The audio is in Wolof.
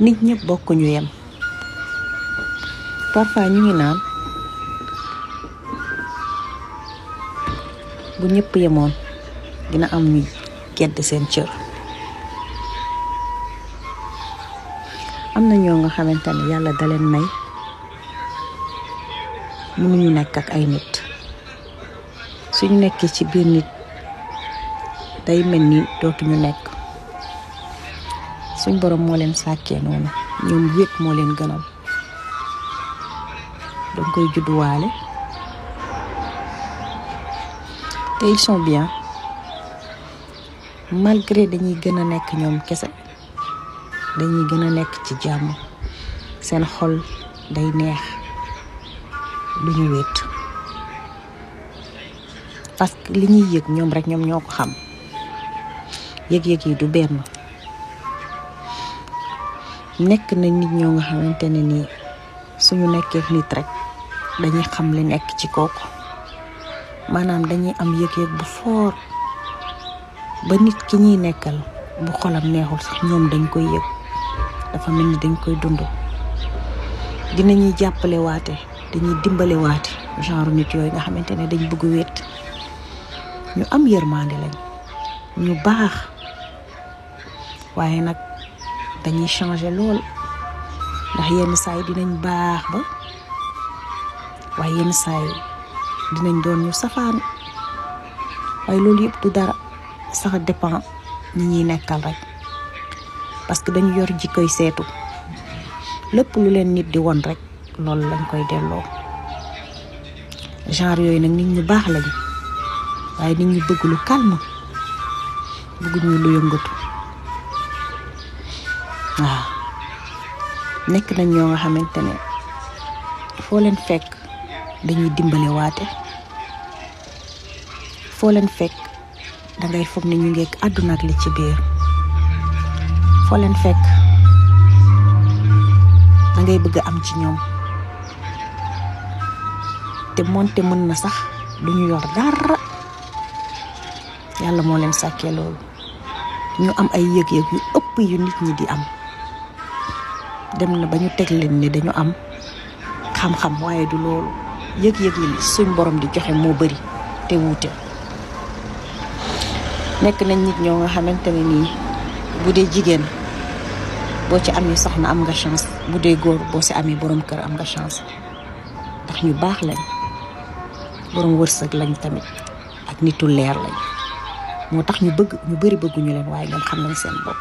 nit ñëpp bokku ñu yem parfois ñu ngi naan bu ñëpp yemoon dina am ñu gedd seen cër am na ñoo nga xamante ne yàlla da leen may mënuñu nekk ak ay nit suñu nekkee ci biir nit day mel ni dootuñu nekk suñ borom moo leen sàkkee noonu ñoom wéet moo leen gënal danga koy judduwaale te ils sont bien malgré dañuy gën a nekk ñoom kese dañuy gën a nekk ci jàmm seen xol day neex duñu wéet parce que li ñuy yëg ñoom rek ñoom ñoo ko xam yëg-yëg yi du benn nekk na nit ñoo nga xamante ne nii suñu nekkee nit rek dañuy xam li nekk ci kooku maanaam dañuy am yëg-yëg bu foor ba nit ki ñuy nekkal bu xolam neexul sax ñoom dañ koy yëg dafa mel ni dañ koy dund dinañuy jàppale waate dañuy dimbale waate genre nit yooyu nga xamante ne dañ bëgg wéet ñu am yërmande lañ ñu baax waaye nag dañuy changer lool ndax yenn saa yi dinañ baax ba waaye yenn saa yi dinañ doon ñu safaan waaye loolu yëpp du dara sax dépend ñi ñuy nekkal rek parce que dañu yor jikkoy seetu lépp lu leen nit di won rek loolu lañ koy delloo genre yooyu nag nit ñu baax lañu waaye nit ñu bëgg lu calme bëgg ñu lu yëngatu waaw nekk nañ ñoo nga xamante ne foo leen fekk dañuy dimbale waate foo leen fekk dangay foog ne ñu ngeek àdduna ak li ci biir foo leen fekk dangay bëgg am ci ñoom te moonte mën na sax duñu yor dara yàlla moo leen sàkkee loolu ñu am ay yëg-yëg yu ëpp yu nit ñi di am dem na ba ñu teg leen ne dañu am xam-xam waaye du loolu yëg-yëg yi suñ borom di joxe moo bari te wuute nekk nañ nit ñoo nga xamante ne nii bu dee jigéen boo ci amee soxna am nga chance bu dee góor boo ci amee borom kër am nga chance ndax ñu baax lañ borom wërsëg lañ tamit ak nitu leer lañ moo tax ñu bari bëgguñu leen waaye ñoom xam nañ seen bopp